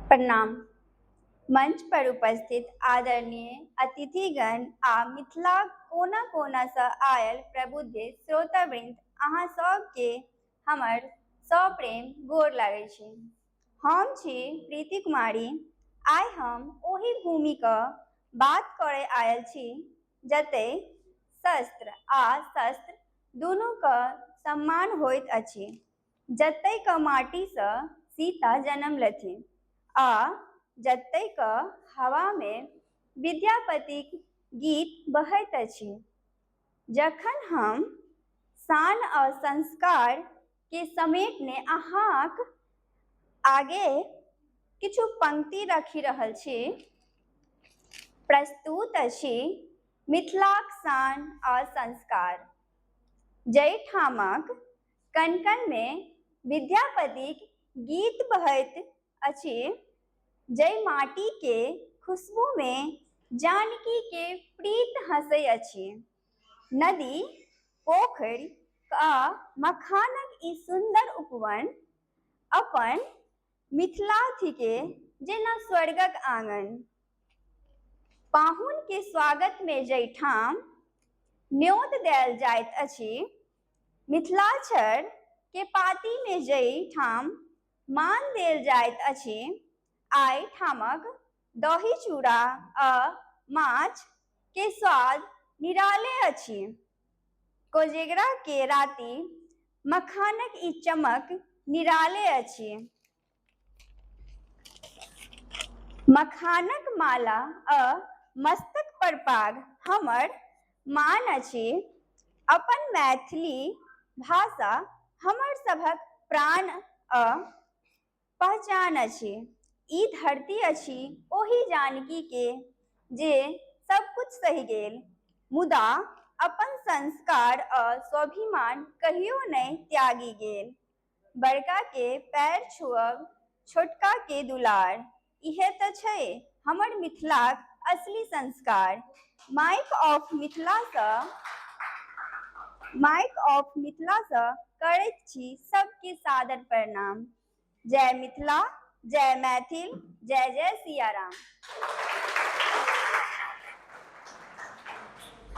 प्रणाम। मंच पर उपस्थित आदरणीय अतिथिगण आ मिथिलाक कोना कोनासँ आयल प्रबुद्ध श्रोतावृन्द, अहाँ सबके हमर सप्रेम गोर लागै छी। हम छी प्रीति कुमारी। आइ हम ओहि भूमिके बात करय आयल छी जतय शस्त्र आ शस्त्र दुनूके सम्मान होइत अछि, जतयके माटीसँ सीता जन्म लेथिन आ जतयके हवामे विद्यापतिक गीत बहैत अछि। जखन हम शान आ संस्कार के समेटने अहाँक आगे किछु पंक्ति राखि रहल छी। प्रस्तुत अछि मिथिलाक शान आ संस्कार, जाहिठामक कण कणमे विद्यापतिक गीत बहैत अछि, जाहि माटीके खुशबूमे जानकीके प्रीत हँसै अछि। नदी, पोखरि आ मखानक ई सुन्दर उपवन अपन मिथिला थिके जेना स्वर्गक आङन। पाहुनके स्वागतमे जाहिठाम न्योत देल जाइत अछि, मिथिलाक्षर के पाती मे जाहिठाम मान देल जाइत अछि, आइ ठामक दही चूड़ा आ माछ के स्वाद निराले अछि। कोजेगरा के राति मखानक ई चमक निराले अछि। मखानक माला आ मस्तक पर पाग हमर मान अछि। अपन मैथिली भाषा हमर सभक प्राण आ पहचान अछि। ई धरती अछि ओहि जानकी के जे सब कुछ सहि गेल, मुदा अपन संस्कार आ स्वाभिमान कहियो नहि त्यागि गेल। बड़का के पैर छुअब, छोटका के दुलार, इहे तऽ छै हमर मिथिलाक असली संस्कार। माइक ऑफ मिथिलासँ, माइक ऑफ मिथिलासँ करैत छी सबके सादर प्रणाम। जय मिथिला, जय मैथिल, जय जय सियाराम।